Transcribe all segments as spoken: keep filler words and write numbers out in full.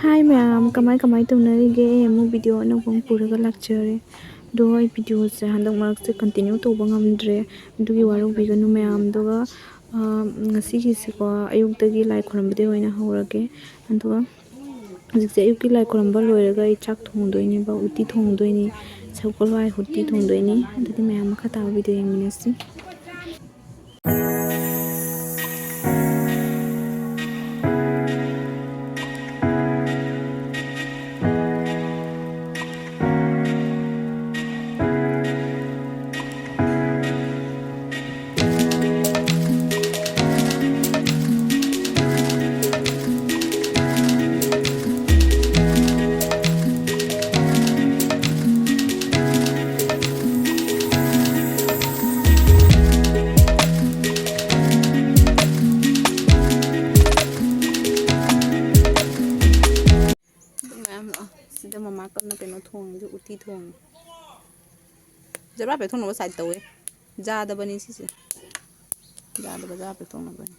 ꯍꯥꯏ ꯃꯌꯥꯝ, ꯀꯃꯥꯏ ꯀꯃꯥꯏ ꯇꯧꯅꯔꯤꯒꯦ? ꯑꯩ ꯑꯃꯨꯛ ꯚꯤꯗꯤꯑꯣ ꯑꯅꯧꯕ ꯑꯃ ꯄꯨꯔꯒ ꯂꯥꯛꯆꯔꯦ꯫ ꯑꯗꯣ ꯑꯩ ꯚꯤꯗꯤꯑꯣꯁꯦ ꯍꯟꯗꯛ ꯃꯔꯛꯁꯦ ꯀꯟꯇꯤꯅ꯭ꯌꯨ ꯇꯧꯕ ꯉꯝꯗ꯭ꯔꯦ, ꯑꯗꯨꯒꯤ ꯋꯥꯔꯧꯕꯤꯒꯅꯨ ꯃꯌꯥꯝ꯫ ꯑꯗꯨꯒ, ꯑ, ꯉꯁꯤꯒꯤꯁꯤꯀꯣ, ꯑꯌꯨꯛꯇꯒꯤ ꯂꯥꯏ ꯈꯨꯔꯨꯝꯕꯗꯒꯤ ꯑꯣꯏꯅ ꯍꯧꯔꯒꯦ꯫ ꯑꯗꯨꯒ ꯍꯧꯖꯤꯛꯁꯦ ꯑꯌꯨꯛꯀꯤ ꯂꯥꯏ ꯈꯨꯔꯨꯝꯕ ꯂꯣꯏꯔꯒ ꯑꯩ ꯆꯥꯛ ꯊꯣꯡꯗꯣꯏꯅꯦꯕ, ꯎꯇꯤ ꯊꯣꯡꯗꯣꯏꯅꯤ, ꯁꯒꯣꯜ ꯍꯋꯥꯏ ꯎꯇꯤ ꯊꯣꯡꯗꯣꯏꯅꯤ꯫ ꯑꯗꯨꯗꯤ ꯃꯌꯥꯝ ꯃꯈꯥ ꯇꯥꯕ ꯚꯤꯗꯤꯑꯣ ꯌꯦꯡꯃꯤꯟꯅꯁꯤ꯫ ꯑꯗꯨ ꯃꯌꯥꯝ ꯂꯥꯛꯑꯣ꯫ ꯁꯤꯗ ꯃꯃꯥ ꯀꯟꯅ ꯀꯩꯅꯣ ꯊꯣꯡꯉꯤ, ꯎꯇꯤ ꯊꯣꯡꯉꯤ꯫ ꯖꯕ꯭ꯔꯥ ꯄꯦꯛ ꯊꯣꯡꯅꯕ ꯁꯥꯏꯠ ꯇꯧꯋꯦ꯫ ꯌꯥꯗꯕꯅꯤ ꯁꯤꯁꯦ꯫ ꯌꯥꯗꯕ ꯖꯕ꯭ꯔꯥ ꯄꯦꯛ ꯊꯣꯡꯅꯕꯅꯤ꯫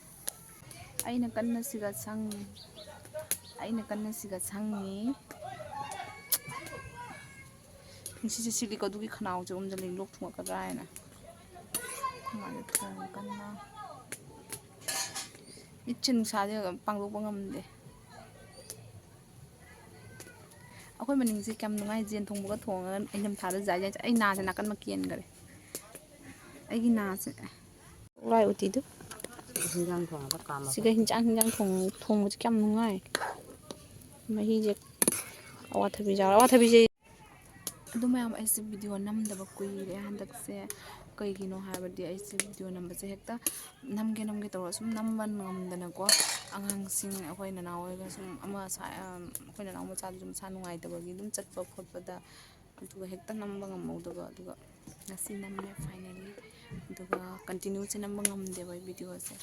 ꯑꯩꯅ ꯀꯟꯅ ꯁꯤꯒ ꯁꯪꯉꯤ꯫ ꯑꯩꯅ ꯀꯟꯅ ꯁꯤꯒ ꯁꯪꯉꯤ꯫ ꯅꯨꯡꯁꯤꯠꯁꯦ ꯁꯤꯠꯂꯤꯀꯣ, ꯑꯗꯨꯒꯤ ꯈꯅꯥꯎꯁꯦ ꯎꯝꯖꯜꯂꯤ, ꯂꯣꯛ ꯊꯨꯡꯉꯛꯀꯗ꯭ꯔꯥ ꯍꯥꯏꯅ꯫ ꯃꯥꯁꯦ ꯊꯣꯡꯉꯤ ꯀꯟꯅ꯫ ꯃꯤꯠꯁꯦ ꯅꯨꯡꯁꯥꯁꯦ ꯄꯥꯡꯊꯣꯛꯄ ꯉꯝꯗꯦ꯫ ꯑꯩꯈꯣꯏ ꯃꯅꯤꯡꯁꯦ ꯀꯌꯥꯝ ꯅꯨꯡꯉꯥꯏ, ꯌꯦꯟ ꯊꯣꯡꯕꯒ ꯊꯣꯡꯉꯒ ꯏꯪꯊꯝꯊꯥꯗ ꯖꯥꯏ ꯖꯥꯏ ꯆꯥ-, ꯑꯩ ꯅꯥꯁꯦ ꯅꯥꯀꯟ ꯑꯃ ꯀꯦꯟꯈꯔꯦ꯫ ꯑꯩꯒꯤ ꯅꯥꯁꯦ꯫ ꯍꯋꯥꯏ ꯎꯇꯤꯗꯨ꯫ ꯍꯤꯟꯖꯥꯡ ꯊꯣꯡꯕꯗ ꯀꯥꯝꯃꯒ꯫ ꯁꯤꯒ ꯍꯤꯟꯖꯥꯡ, ꯍꯤꯟꯖꯥꯡ ꯊꯣꯡ-, ꯊꯣꯡꯕꯁꯦ ꯀꯌꯥꯝ ꯅꯨꯡꯉꯥꯏ꯫ ꯃꯍꯤꯁꯦ ꯑꯋꯥꯊꯕꯤ ꯌꯥꯎꯔꯦ꯫ ꯑꯋꯥꯊꯕꯤꯁꯦ꯫ ꯑꯗꯨ ꯃꯌꯥꯝ, ꯑꯩꯁꯦ ꯚꯤꯗꯤꯑꯣ ꯅꯝꯗꯕ ꯀꯨꯏꯔꯦ ꯍꯟꯗꯛꯁꯦ꯫ ꯀꯩꯒꯤꯅꯣ ꯍꯥꯏꯕꯗꯤ ꯑꯩꯁꯦ ꯚꯤꯗꯤꯑꯣ ꯅꯝꯕꯁꯦ ꯍꯦꯛꯇ ꯅꯝꯒꯦ ꯅꯝꯒꯦ ꯇꯧꯔꯒ ꯁꯨꯝ ꯅꯝꯕ ꯉꯝꯗꯅꯀꯣ꯫ ꯑꯉꯥꯡꯁꯤꯡ, ꯑꯩꯈꯣꯏ ꯅꯅꯥꯎ ꯍꯣꯏꯒ ꯁꯨꯝ ꯑꯃ ꯁꯥ-, ꯑꯩꯈꯣꯏ ꯅꯅꯥꯎ ꯃꯆꯥꯗꯨꯁꯨ ꯃꯁꯥ ꯅꯨꯡꯉꯥꯏꯇꯕꯒꯤ ꯑꯗꯨꯝ ꯆꯠꯄ ꯈꯣꯠꯄꯗ ꯑꯗꯨꯒ ꯍꯦꯛꯇ ꯅꯝꯕ ꯉꯝꯍꯧꯗꯕ꯫ ꯑꯗꯨꯒ ꯉꯁꯤ ꯅꯝꯃꯦ finally꯫ ꯑꯗꯨꯒ continueꯁꯦ ꯅꯝꯕ ꯉꯝꯗꯦꯕ ꯑꯩ ꯚꯤꯗꯤꯑꯣꯁꯦ꯫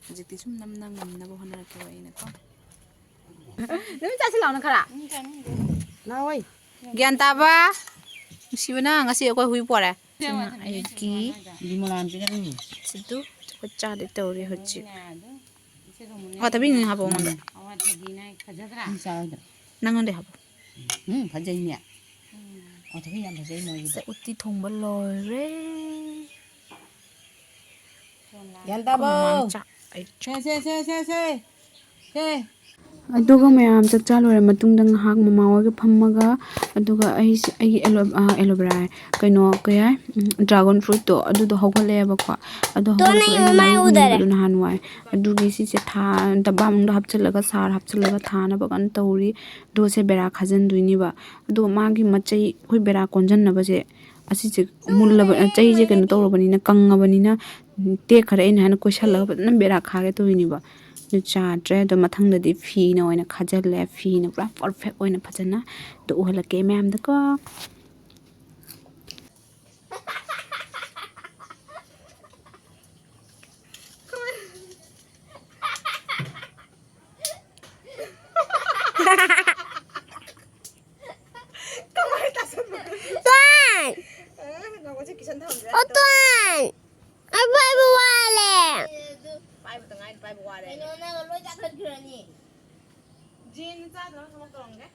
ꯍꯧꯖꯤꯛꯇꯤ ꯁꯨꯝ ꯅꯝꯅ ꯉꯝꯅꯕ ꯍꯣꯠꯅꯔꯛꯀꯦꯕ ꯑꯩꯅꯀꯣ꯫ ꯑꯗꯨꯝ ꯆꯥꯁꯤ ꯂꯥꯎꯅ ꯈꯔ꯫ ꯅꯥꯎ ꯍꯣꯏ꯫ ꯒ꯭ꯌꯥꯟ ꯇꯥꯕ꯫ ꯅꯨꯡꯁꯤꯕꯅ ꯉꯁꯤ ꯑꯩꯈꯣꯏ ꯍꯨꯏ ꯄꯣꯔꯦ꯫ ꯁꯤꯅ ꯑꯩꯒꯤ ꯕꯤꯃꯂꯥꯅ ꯄꯤꯔꯛꯏꯅꯤ꯫ ꯁꯤꯗꯨ ꯑꯩꯈꯣꯏ ꯆꯥꯗꯣꯏ ꯇꯧꯔꯤ ꯍꯧꯖꯤꯛ꯫ ꯑꯋꯥꯊꯕꯤꯅꯤ ꯍꯥꯞꯄꯣ ꯃꯉꯣꯟꯗ꯫ ꯑꯋꯥꯊꯕꯤꯅ ꯐꯖꯗ꯭ꯔꯥ? ꯎꯝ, ꯆꯥꯔꯣꯏꯗ꯭ꯔꯥ? ꯅꯪꯉꯣꯟꯗ ꯍꯥꯞꯄꯣ꯫ ꯎꯝ, ꯐꯖꯩꯅꯦ꯫ ꯎꯝ꯫ ꯑꯣ, ꯊꯕꯤ ꯌꯥꯝ ꯐꯖꯩ ꯃꯣꯏꯒꯤꯗꯤ꯫ ꯎꯇꯤ ꯊꯣꯡꯕ ꯂꯣꯏꯔꯦ꯫ ꯒ꯭ꯌꯥꯟ ꯇꯥꯕꯣ? ꯑꯩꯈꯣꯏ ꯃꯃꯥꯅ ꯆꯥꯛ, ꯑꯩ ꯁꯦ, ꯁꯦ, ꯁꯦ, ꯁꯦ, ꯁꯦ꯫ ꯁꯦ꯫ ꯑꯗꯨꯒ ꯃꯌꯥꯝ ꯆꯥꯛ ꯆꯥ ꯂꯣꯏꯔ ꯃꯇꯨꯡꯗ ꯉꯥꯏꯍꯥꯛ ꯃꯃꯥ ꯍꯣꯏꯒ ꯐꯝꯃꯒ, ꯑꯗꯨꯒ ꯑꯩꯁꯦ ꯑꯩꯒꯤ ꯑꯦꯂꯣ-, ꯑ, aloe vera ꯍꯥꯏ, ꯀꯩꯅꯣ, ꯀꯩ ꯍꯥꯏ? ꯎꯝ, dragon fruitꯇꯣ, ꯑꯗꯨꯗꯣ ꯍꯧꯒꯠꯂꯛꯑꯦꯕꯀꯣ꯫ ꯑꯗꯣ ꯇꯣ, ꯅꯪ ꯍꯧꯒꯠꯂꯛꯄꯗꯣ ꯑꯩꯅ ꯃꯥꯏ ꯃꯔꯨ ꯎꯗꯔꯦ꯫ ꯍꯨꯟꯕꯗꯣ ꯅꯍꯥꯟꯋꯥꯏ꯫ ꯑꯗꯨꯒꯤ ꯁꯤꯁꯦ ꯊꯥ-, ꯗꯕꯥ ꯃꯅꯨꯡꯗ ꯍꯥꯞꯆꯤꯜꯂꯒ, ꯆꯥꯔ ꯍꯥꯞꯆꯤꯜꯂꯒ ꯊꯥꯅꯕ ꯀꯟꯅ ꯇꯧꯔꯤ꯫ ꯑꯗꯨꯒ ꯁꯦ ꯕꯦꯔꯥ ꯈꯥꯖꯤꯟꯗꯣꯏꯅꯦꯕ꯫ ꯑꯗꯨꯒ ꯃꯥꯒꯤ ꯃꯆꯩ, ꯑꯩꯈꯣꯏ ꯕꯦꯔꯥ ꯀꯣꯟꯁꯤꯟꯅꯕꯁꯦ, ꯑꯁꯤꯁꯦ ꯃꯨꯜꯂꯕ-, ꯆꯩꯁꯦ ꯀꯩꯅꯣ ꯇꯧꯔꯕꯅꯤꯅ, ꯀꯪꯉꯕꯅꯤꯅ, ꯇꯦꯛꯈꯔꯦ꯫ ꯑꯩꯅ ꯍꯥꯏꯅ ꯀꯣꯏꯁꯜꯂꯒ ꯐꯖꯅ ꯕꯦꯔꯥ ꯈꯥꯒꯦ ꯇꯧꯔꯤꯅꯦꯕ꯫ ꯑꯗꯨ ꯆꯥꯗ꯭ꯔꯦ꯫ ꯑꯗꯣ ꯃꯊꯪꯗꯗꯤ ꯐꯤꯅ ꯑꯣꯏꯅ ꯈꯥꯖꯤꯜꯂꯦ꯫ ꯐꯤꯅ ꯄꯨꯔꯥ perfect ꯑꯣꯏꯅ ꯐꯖꯅ ꯑꯗꯨ ꯎꯍꯜꯂꯛꯀꯦ ꯃꯌꯥꯝꯗꯀꯣ꯫ ꯇꯣꯟ! ꯑꯣ, ꯇꯣꯟ! ꯑꯩ ꯄꯥꯏꯕ ꯋꯥꯔꯦ꯫ ꯄꯥꯏꯕꯇ ꯉꯥꯏꯔꯤ, ꯄꯥꯏꯕ ꯋꯥꯔꯦ꯫ ꯀꯩꯅꯣ, ꯅꯪ ꯂꯣꯏ ꯆꯥꯊꯠꯈ꯭ꯔꯅꯤ꯫ ꯖꯤꯟ ꯆꯥꯗꯅꯕ ꯊꯕꯛ ꯇꯧꯔꯝꯒꯦ꯫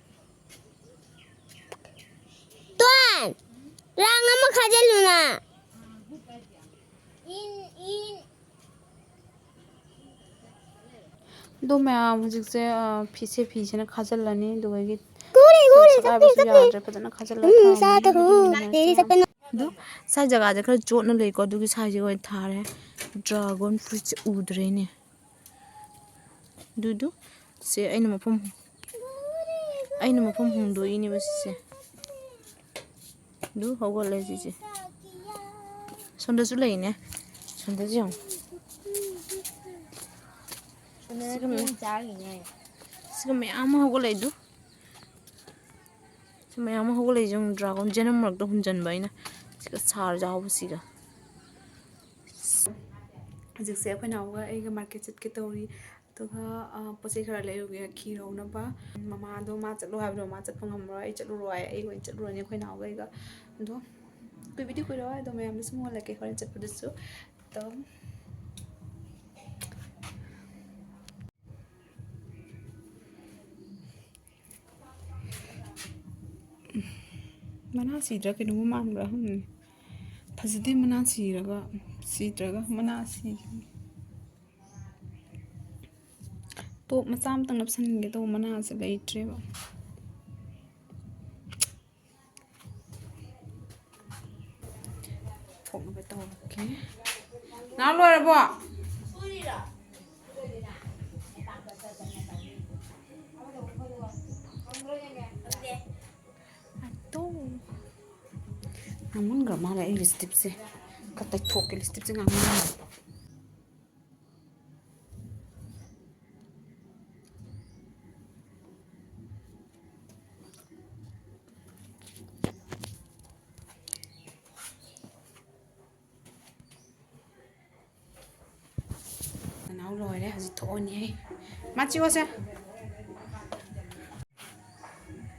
ꯇꯣꯟ! ꯔꯥꯡ ꯑꯃ ꯈꯥꯖꯤꯜꯂꯨꯅ꯫ ꯏꯟ, ꯏꯟ꯫ ꯑꯗꯣ ꯃꯌꯥꯝ ꯍꯧꯖꯤꯛꯁꯦ, ꯑ, ꯐꯤꯁꯦ, ꯐꯤꯁꯤꯅ ꯈꯥꯖꯤꯜꯂꯅꯤ꯫ ꯑꯗꯨꯗꯒꯤ ꯀꯨꯔꯤ, ꯀꯨꯔꯤ, ꯁꯛ ꯍꯥꯏꯕꯁꯨ ꯆꯠꯄꯤ, ꯆꯠꯄꯤ꯫ ꯌꯥꯗ꯭ꯔꯦ, ꯐꯖꯅ ꯈꯥꯖꯤꯜꯂ ꯎꯝ, ꯊꯝꯃꯅꯤ꯫ ꯆꯥ ꯊꯛꯎ, ꯑꯗꯨꯒꯤ ꯂꯩꯔꯤ ꯆꯠꯄꯅ꯫ ꯑꯗꯣ ꯁ꯭ꯋꯥꯏ ꯖꯒꯥꯁꯦ ꯈꯔ ꯆꯣꯠꯅ ꯂꯩꯀꯣ, ꯑꯗꯨꯒꯤ ꯁ꯭ꯋꯥꯏꯁꯦ ꯑꯣꯏꯅ ꯊꯥꯔꯦ꯫ Dragon fruitꯁꯦ ꯎꯗ꯭ꯔꯦꯅꯦ꯫ ꯑꯗꯨꯗꯨ ꯁꯦ ꯑꯩꯅ ꯃꯐꯝ, ꯑꯩꯅ ꯃꯐꯝ ꯍꯣꯡꯗꯣꯛꯏꯅꯦꯕ ꯁꯤꯁꯦ꯫ ꯑꯗꯨ ꯍꯧꯒꯠꯂꯦ ꯁꯤꯁꯦ꯫ ꯁꯣꯝꯗꯁꯨ ꯂꯩꯅꯦ꯫ ꯁꯣꯝꯗꯁꯨ ꯌꯦꯡꯉꯨ꯫ ꯁꯤꯒ ꯃꯌꯥꯝ, ꯁꯤꯒ ꯃꯌꯥꯝ ꯑꯃ ꯍꯧꯒꯠꯂꯛꯏꯗꯨ꯫ ꯁꯤ ꯃꯌꯥꯝ ꯑꯃ ꯍꯧꯒꯠꯂꯛꯏꯁꯦ ꯌꯦꯡꯉꯨ, dragon ꯖꯦꯅꯝ ꯃꯔꯛꯇ ꯍꯨꯟꯖꯟꯕ ꯑꯩꯅ꯫ ꯁꯤꯒ ꯁꯥꯔ ꯌꯥꯎꯕꯁꯤꯒ꯫ ꯍꯧꯖꯤꯛꯁꯦ ꯑꯩꯈꯣꯏ ꯅꯥꯎꯒ ꯑꯩꯒ market ꯆꯠꯀꯦ ꯇꯧꯔꯤ꯫ ꯑꯗꯨꯒ, ꯑ, ꯄꯣꯠ ꯆꯩ ꯈꯔ ꯂꯩꯔꯨꯒꯦ ꯈꯤꯔꯧꯅꯕ꯫ ꯃꯃꯥꯗꯣ ꯃꯥ ꯆꯠꯂꯣ ꯍꯥꯏꯕꯗꯣ ꯃꯥ ꯆꯠꯄ ꯉꯝꯃꯔꯣꯏ, ꯑꯩ ꯆꯠꯂꯨꯔꯣꯏ, ꯑꯩ ꯑꯣꯏꯅ ꯆꯠꯂꯨꯔꯅꯤ ꯑꯩꯈꯣꯏ ꯅꯥꯎꯒ ꯑꯩꯒ꯫ ꯑꯗꯣ ꯀꯨꯏꯕꯨꯗꯤ ꯀꯨꯏꯔꯣꯏ, ꯑꯗꯣ ꯃꯌꯥꯝꯗꯁꯨ ꯎꯍꯜꯂꯛꯀꯦ ꯍꯣꯔꯦꯟ ꯆꯠꯄꯗꯁꯨ꯫ ꯑꯗꯨꯝ꯫ ꯃꯅꯥ ꯁꯤꯗ꯭ꯔꯥ ꯀꯩꯅꯣꯝꯃ ꯃꯥꯟꯕ꯭ꯔꯥ ꯈꯪꯗꯦ꯫ ꯐꯖꯗꯦ ꯃꯅꯥ ꯁꯤꯔꯒ, ꯁꯤꯗ꯭ꯔꯒ ꯃꯅꯥ ꯁꯤ꯫ ꯇꯣꯞ ꯃꯆꯥ ꯑꯝꯇꯪ ꯅꯞꯁꯟꯒꯦ ꯇꯧꯕ, ꯃꯅꯥꯁꯦ ꯂꯩꯇ꯭ꯔꯦꯕ꯫ ꯊꯣꯛꯅꯕ ꯇꯧꯔꯒꯦ꯫ ꯅꯥꯎ ꯂꯣꯏꯔꯕꯣ? ꯑꯗꯣ꯫ ꯉꯥꯡꯃꯟꯈ꯭ꯔ ꯃꯥꯜꯂꯦ ꯑꯩ ꯂꯤꯁꯇꯤꯞꯁꯦ꯫ ꯈꯔ ꯇꯩꯊꯣꯛꯀꯦ ꯂꯤꯁꯇꯤꯞꯁꯦ ꯉꯥꯡꯃꯟꯈ꯭ꯔꯦ꯫ ꯅꯅꯥꯎ ꯂꯣꯏꯔꯦ, ꯍꯧꯖꯤꯛ ꯊꯣꯛꯑꯅꯤ ꯑꯩ꯫ ꯃꯥ ꯆꯤꯛꯑꯣꯁꯦ꯫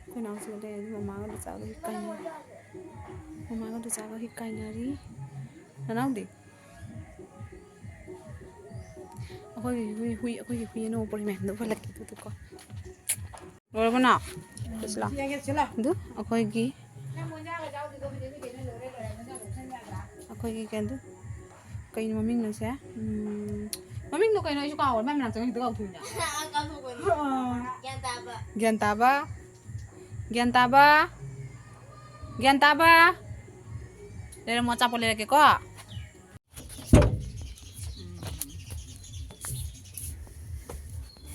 ꯑꯩꯈꯣꯏ ꯅꯥꯎꯁꯤꯒ ꯂꯩꯔꯗꯤ ꯃꯃꯥꯒ ꯂꯨꯆꯥꯒ ꯍꯤꯛ ꯀꯥꯏꯅꯔꯤ꯫ ꯃꯃꯥꯒ ꯂꯨꯆꯥꯒ ꯍꯤꯛ ꯀꯥꯏꯅꯔꯤ꯫ ꯅꯅꯥꯎꯗꯤ? ꯑꯩꯈꯣꯏꯒꯤ ꯍꯨꯏ, ꯍꯨꯏ, ꯑꯩꯈꯣꯏꯒꯤ ꯍꯨꯏ ꯑꯅꯧꯕ ꯄꯣꯔꯛꯏ ꯃꯌꯥꯝꯗꯣ ꯎꯍꯜꯂꯛꯀꯦ ꯑꯗꯨꯗꯀꯣ꯫ ꯂꯣꯏꯔꯕꯣ ꯅꯥꯎ? ꯁꯤ ꯂꯥꯎ꯫ ꯑꯗꯨ ꯑꯩꯈꯣꯏꯒꯤ, ꯑꯩꯈꯣꯏꯒꯤ ꯀꯩꯅꯣ, ꯀꯩꯅꯣ ꯃꯃꯤꯡꯅꯣꯁꯦ? ꯎꯝ, ꯃꯃꯤꯡꯗꯣ ꯀꯩꯅꯣ? ꯑꯩꯁꯨ ꯀꯥꯎꯔꯦ꯫ ꯃꯥꯏ ꯃꯅꯥꯛ ꯆꯪꯉ ꯍꯦꯛꯇ ꯀꯥꯎꯊꯣꯛꯏꯅꯦ꯫ ꯒ꯭ꯌꯥꯟ ꯇꯥꯕ꯫ ꯒ꯭ꯌꯥꯟ ꯇꯥꯕ꯫ ꯒ꯭ꯌꯥꯟ ꯇꯥꯕ꯫ ꯒ꯭ꯌꯥꯟ ꯇꯥꯕ꯫ ꯂꯩꯔꯝꯃꯣ, ꯑꯆꯥꯄꯣꯠ ꯂꯩꯔꯛꯀꯦꯀꯣ꯫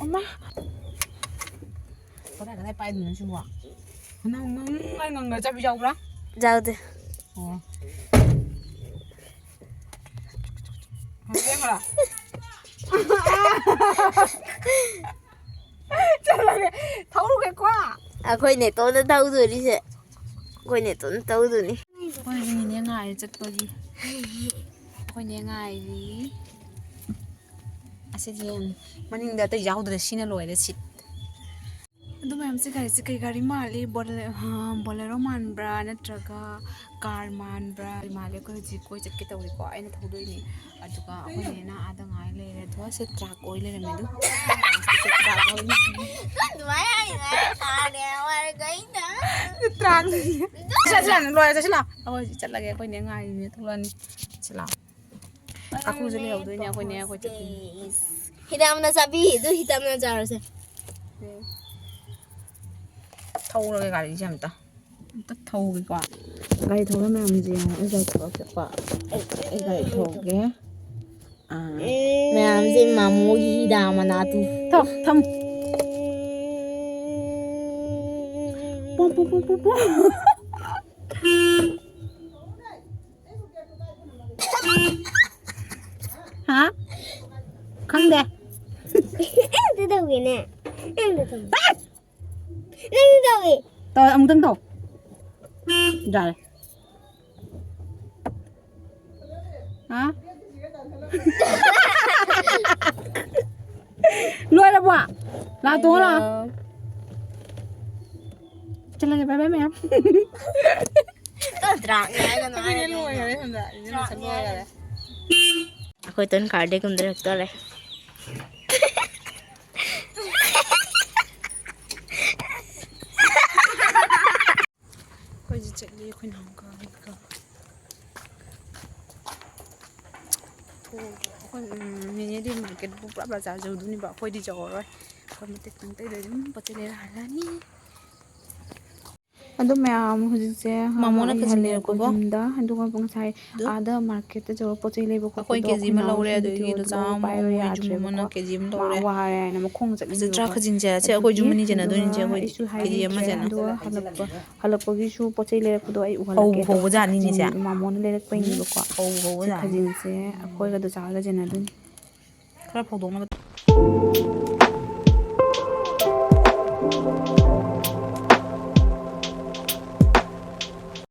ꯑꯃ꯫ ꯀꯗꯥꯏ ꯀꯗꯥꯏ ꯄꯥꯏꯗꯣꯏꯅꯣ ꯁꯤꯕꯣ? ꯅꯪ, ꯅꯪ, ꯅꯪ ꯉꯪꯒ ꯆꯠꯄ ꯌꯥꯎꯕ꯭ꯔꯥ? ꯌꯥꯎꯗꯦ꯫ ꯑꯣ꯫ ꯍꯪꯒꯦ ꯈꯔ꯫ ꯆꯠꯂꯒꯦ꯫ ꯊꯧꯔꯨꯒꯦꯀꯣ꯫ ꯑꯩꯈꯣꯏ ꯅꯦꯇꯣꯟꯅ ꯊꯧꯗꯣꯔꯤꯁꯦ꯫ ꯑꯩꯈꯣꯏ ꯅꯦꯇꯣꯟꯅ ꯊꯧꯗꯣꯏꯅꯤ꯫ ꯑꯩꯈꯣꯏ ꯅꯦꯅꯦ ꯉꯥꯏꯔꯦ ꯆꯠꯄꯒꯤ꯫ ꯑꯩꯈꯣꯏ ꯅꯦ ꯉꯥꯏꯔꯤ꯫ ꯑꯁꯤꯗꯤ ꯌꯦꯡꯉꯨ꯫ ꯃꯅꯤꯡꯗ ꯑꯇꯩ ꯌꯥꯎꯗ꯭ꯔꯦ꯫ ꯁꯤꯅ ꯂꯣꯏꯔꯦ ꯁꯤꯠ꯫ ꯑꯗꯨ ꯃꯌꯥꯝꯁꯦ ꯒꯥꯔꯤꯁꯦ ꯀꯩ ꯒꯥꯔꯤ ꯃꯥꯜꯂꯤ? ꯕꯣꯂꯦ-, ꯑ, ꯕꯣꯂꯦꯔꯣ ꯃꯥꯟꯕ꯭ꯔꯥ ꯅꯠꯇ꯭ꯔꯒ ꯀꯥꯔ ꯃꯥꯟꯕ꯭ꯔꯥ? ꯃꯥꯜꯂꯦ꯫ ꯑꯩꯈꯣꯏ ꯍꯧꯖꯤꯛ ꯀꯣꯏ ꯆꯠꯀꯦ ꯇꯧꯔꯤꯀꯣ꯫ ꯑꯩꯅ ꯊꯧꯗꯣꯏꯅꯤ꯫ ꯑꯗꯨꯒ ꯑꯩꯈꯣꯏ ꯅꯦꯅ ꯑꯥꯗ ꯉꯥꯏ ꯂꯩꯔꯦ꯫ ꯑꯗꯣ ꯁꯤ ꯇ꯭ꯔꯥꯛ ꯑꯣꯏ ꯂꯩꯔꯝꯃꯦ ꯑꯗꯨ꯫ ꯁꯤ ꯇ꯭ꯔꯥꯛ ꯑꯣꯏ ꯂꯩꯔꯝꯃꯦ꯫ ꯑꯗꯨꯃꯥꯏꯅ ꯍꯥꯏꯅ ꯍꯥꯟꯅ ꯋꯥꯔꯒ ꯑꯩꯅ ꯆꯠꯁꯤꯂꯥ, ꯂꯣꯏꯔꯦ, ꯆꯠꯁꯤꯂꯥ꯫ ꯑꯩꯈꯣꯏ ꯍꯧꯖꯤꯛ ꯆꯠꯂꯒꯦ, ꯑꯩꯈꯣꯏꯅꯦ ꯉꯥꯏꯔꯤꯅꯦ, ꯊꯣꯛꯂꯛꯑꯅꯤ꯫ ꯆꯠꯁꯤꯂꯥ꯫ ꯑꯩꯈꯣꯏꯁꯨ ꯂꯩꯍꯧꯗꯣꯏꯅꯦ, ꯑꯩꯈꯣꯏꯅꯦ, ꯑꯩꯈꯣꯏ ꯆꯠꯇꯣꯏꯅꯦ꯫ ꯍꯤꯗꯥꯛ ꯃꯅꯥ ꯆꯥꯕꯤ, ꯑꯗꯨ ꯍꯤꯗꯥꯛ ꯃꯅꯥ ꯆꯥꯔꯁꯦ꯫ ꯊꯧꯔꯒꯦ ꯒꯥꯔꯤꯁꯦ ꯑꯝꯇ꯫ ꯑꯝꯇ ꯊꯧꯒꯦꯀꯣ꯫ ꯒꯥꯔꯤ ꯊꯧꯕ ꯃꯌꯥꯝꯁꯦ ꯌꯦꯡꯉꯣ, ꯑꯩ ꯒꯥꯔꯤ ꯊꯧꯕ ꯆꯠꯄ꯫ ꯑꯩ, ꯑꯩ ꯒꯥꯔꯤ ꯊꯧꯒꯦ꯫ ꯑꯥ꯫ ꯃꯌꯥꯝꯁꯦ ꯃꯥꯃꯣꯒꯤ ꯍꯤꯗꯥꯛ ꯃꯅꯥ ꯇꯨ꯫ ꯊꯝ, ꯊꯝ꯫ ꯄꯣ, ꯄꯣ, ꯄꯣ, ꯄꯣ, ꯄꯣ꯫ ꯍꯥ? ꯈꯪꯗꯦ꯫ ꯑꯝꯇ ꯇꯧꯒꯦꯅꯦ꯫ ꯑꯝꯇ ꯇꯧꯒꯦ꯫ ꯅꯪ ꯇꯧꯋꯦ꯫ ꯇꯧ, ꯑꯃꯨꯛꯇꯪ ꯇꯧ꯫ ꯌꯥꯔꯦ꯫ ꯍꯥ? ꯂꯣꯏꯔꯕꯣ? ꯂꯥꯛ ꯇꯣꯡꯉ ꯂꯥꯛꯑꯣ꯫ ꯆꯠꯂꯒꯦ, bye bye ꯃꯌꯥꯝ꯫ ꯗ꯭ꯔꯥꯛꯅꯦ ꯍꯥꯏꯒꯅꯨ ꯍꯥꯏꯔꯗꯤ꯫ ꯂꯣꯏꯈꯔꯦ ꯁꯣꯝꯗ꯫ ꯏꯅꯝꯃ ꯂꯣꯏꯈꯔꯦ꯫ ꯑꯩꯈꯣꯏ ꯇꯣꯟ ꯀꯥꯔꯗꯩ ꯀꯨꯝꯊꯔꯛꯇꯣꯔꯦ꯫ ꯑꯩꯈꯣꯏꯁꯦ ꯆꯠꯂꯤ, ꯑꯩꯈꯣꯏ ꯅꯍꯥꯟ ꯀꯥꯡꯒ ꯊꯣꯛꯑꯒ ꯑꯩꯈꯣꯏ, ꯎꯝ, ꯅꯦꯅꯦꯗꯤ ꯃꯥꯔꯀꯦꯠꯄꯨ ꯄꯨꯔꯥ ꯕꯖꯥꯔ ꯌꯧꯗꯣꯏꯅꯦꯕ, ꯑꯩꯈꯣꯏꯗꯤ ꯌꯧꯔꯔꯣꯏ꯫ ꯑꯩꯈꯣꯏ ꯃꯇꯦꯛ ꯇꯪ ꯑꯇꯩꯗ ꯑꯗꯨꯝ ꯄꯣꯠ ꯆꯩ ꯂꯩꯔ ꯍꯜꯂꯅꯤ꯫ ꯑꯗꯣ ꯃꯌꯥꯝ ꯍꯧꯖꯤꯛꯁꯦ, ꯃꯥꯃꯣꯅ ꯑꯩ ꯈꯖꯤꯛ ꯍꯜꯂꯦꯕꯀꯣ, ꯂꯩꯔꯛꯄꯒꯤ ꯌꯨꯝꯗ꯫ ꯑꯗꯨꯒ ꯉꯁꯥꯏ ꯑꯗꯨ ꯑꯥꯗ ꯃꯥꯔꯀꯦꯠꯇ ꯆꯠꯂꯒ ꯄꯣꯠ ꯆꯩ ꯂꯩꯕ ꯑꯩꯈꯣꯏ ꯈꯣꯠꯄꯗꯣ ꯀꯦ ꯖꯤ ꯑꯩꯈꯣꯏ ꯑꯃ ꯂꯧꯔꯦ, ꯅꯥꯎꯁꯤꯒꯤ ꯑꯗꯨꯗꯒꯤ ꯚꯤꯗꯤꯑꯣꯗꯣ ꯗꯣꯆꯥ ꯄꯥꯏꯕ ꯃꯣꯏ ꯌꯨꯝ ꯌꯥꯗ꯭ꯔꯦꯕꯀꯣ꯫ ꯑꯃꯅ ꯀꯦ ꯖꯤ ꯑꯃ ꯃꯥ ꯂꯧꯔꯦ꯫ ꯋꯥꯔꯦ ꯍꯥꯏꯅ ꯃꯈꯣꯡꯅ ꯐꯖꯗ꯭ꯔꯥ ꯆꯠꯂꯤꯅꯦꯕꯀꯣ꯫ ꯈꯖꯤꯡꯁꯦ? ꯁꯦ, ꯑꯩꯈꯣꯏ ꯑꯗꯨꯒꯤ ꯌꯨꯝ ꯑꯅꯤ ꯑꯗꯨꯒ ꯆꯦꯟꯅꯗꯣꯏꯅꯤ, ꯆꯦ, ꯑꯩꯈꯣꯏ ꯑꯩꯁꯨ ꯀꯦ ꯖꯤ ꯑꯃ ꯍꯥꯏꯕꯤꯗ꯭ꯔꯦ꯫ ꯆꯦꯟꯅ꯫ ꯑꯗꯨꯒ ꯍꯜꯂꯛꯄ, ꯍꯜꯂꯛꯄꯒꯤꯁꯨ ꯄꯣꯠ ꯆꯩ ꯂꯩꯔꯛꯄꯗꯣ ꯑꯩ ꯍꯧꯕ ꯎꯍꯜꯂꯛꯀꯦ꯫ ꯍꯧꯕꯖꯥꯠꯅꯤꯅꯦ, ꯆꯦ꯫ ꯈꯖꯤꯡ ꯃꯥꯃꯣꯅ ꯂꯩꯔꯛꯄꯩꯅꯦꯕꯀꯣ꯫ ꯍꯧꯕ ꯁꯤ ꯍꯧꯕꯖꯥꯠꯅꯤ꯫ ꯈꯖꯤꯡꯁꯦ ꯑꯩꯈꯣꯏꯒ ꯗꯣꯆꯥ ꯍꯣꯏꯒ ꯆꯦꯟꯅꯗꯣꯏꯅꯤ꯫ ꯈꯔ ꯐꯧꯗꯣꯛꯅꯕ꯫